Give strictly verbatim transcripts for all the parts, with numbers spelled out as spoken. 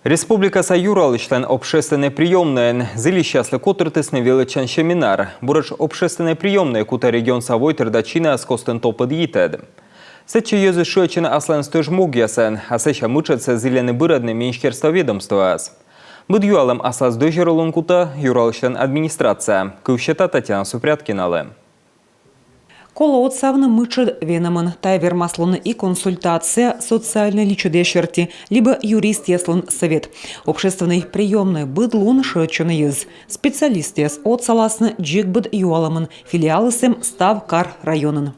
Республикаса юралысьлӧн общественнӧй приёмнӧйын зільысьяслы котыртісны велӧдчан семинар. Буретш общественнӧй приёмнӧй кутӧ регионса войтыр да чинаяс костын топыд йитӧд. Сэтчӧ йӧзыс шыӧдчӧны асланыс тӧжмогъясӧн, а сэсся мытшӧдсӧ зільӧны бырӧдны министерство, ведомствояс. Быд юалӧм аслас дӧзьӧръяслӧн кутӧ юралысьлӧн администрация. Кыв сета Татьяна Супряткиналы. Колӧ отсавны мытшӧд венӧмӧн. Тайӧ вермас лоны и консультация социальнӧй личӧдъяс серти, либӧ юристъяслӧн совет. Общественнӧй приёмнӧйын быд лун шыӧдчӧны йӧз. Специалистъяс отсаласны дзик быд юалӧмӧн. Филиалыс эм став кар-районын.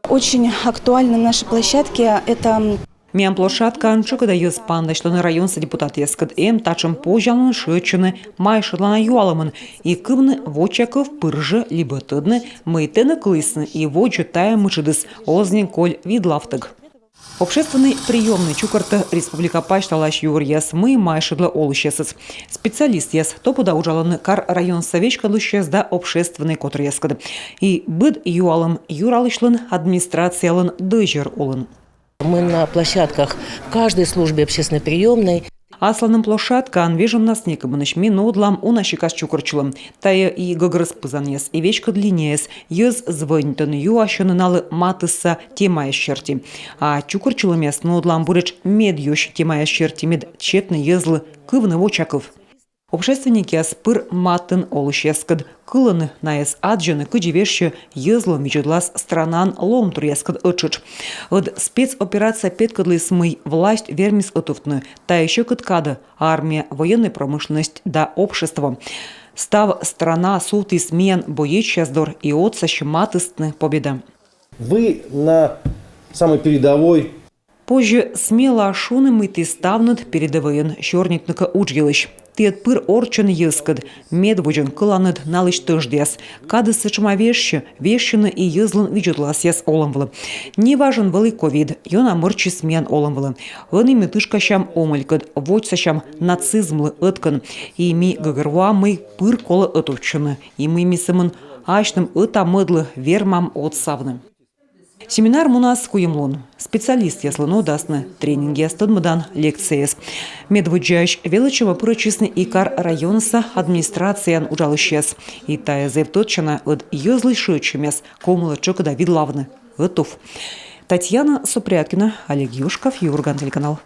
Очень актуальны на нашей площадке — это... Миян площадкаын тшӧкыда йӧз паныдасьлӧны районса депутатъяскӧд. Эм татшӧм позянлун шыӧдчыны майшӧдлана юалӧмӧн и кывны вочакыв пыр жӧ, либӧ тӧдны, мый тэнӧ кылісны, и водзӧ тайӧ мытшӧдыс оз нин коль видлавтӧг. Общественнӧй приёмнӧй чукӧртӧ республика пасьталаысь юӧръяс, мый майшӧдлӧ олысьясӧс. Специалистъяс топыда уджалӧны кар-районса веськӧдлысьяс да общественнӧй котыръяскӧд. И быд юалӧм юралысьлӧн администрациялӧн дӧзьӧр улын. Мы на площадках в каждой службе общественной приёмной. Асланым площадкаын вежоннас некымынысь ми нуӧдлам уна сикас чукӧртчылӧм. Тайӧ и гӧгрӧс пызанъяс, и веськӧд линияяс. Йӧз звӧнитӧны, юасьӧны налы матысса темаяс серти. А чукӧртчылӧмъяс нуӧдлам буретш медъёсь темаяс серти, мед сетны йӧзлы кывны вочакыв. Общественникъяс пыр матын олысьяскӧд кылӧны, найӧс аддзӧны, кыдзи вежсьӧ йӧзлӧн видзӧдлас странаын лоӧмторъяскӧд ӧттшӧтш. Ӧд спецоперация петкӧдліс, мый власть вермис ӧтувтны. Тайӧ сьӧкыд кадӧ армия, военнӧй промышленность да общество. Став страна сувтіс миян боечьяс дор и отсасьӧ матыстны победа. Вы на самой передовой. Позьӧ смело шуны, мый ті ставныд передӧвӧйын сёрнитны кӧ удж йылысь. Тіӧд пыр орччӧны йӧзкӧд, медводдзӧн кыланныд налысь тӧждъяс. Кадыс сэтшӧма вежсьӧ, вежсьӧны и йӧзлӧн видзӧдласъяс олӧм вылӧ. Неважӧн вӧлі ковид, ёна мӧрччис миян олӧм вылӧ. Ӧні ми тышкасям омӧлькӧд, водзсасям нацизмлы ӧткӧн. И ми гӧгӧрвоам, мый пыр колӧ ӧтувтчыны, и мый ми сӧмын асьным ӧта-мӧдлы вермам отсавны. Семинар мунас куим лун. Специалистъяслы нуӧдасны тренингъяс, тӧдмӧдан лекцияяс. Медводдзаысь велӧдчӧмӧ пырӧдчисны и кар-районса администрацияын уджалысьяс. И тайӧ зэв тӧдчана, ӧд йӧзлысь шыӧдчӧмъяс ковмылӧ тшӧкыда видлавны ӧтув. Татьяна Супряткина, Олег Юшков, «Юрган» телеканал.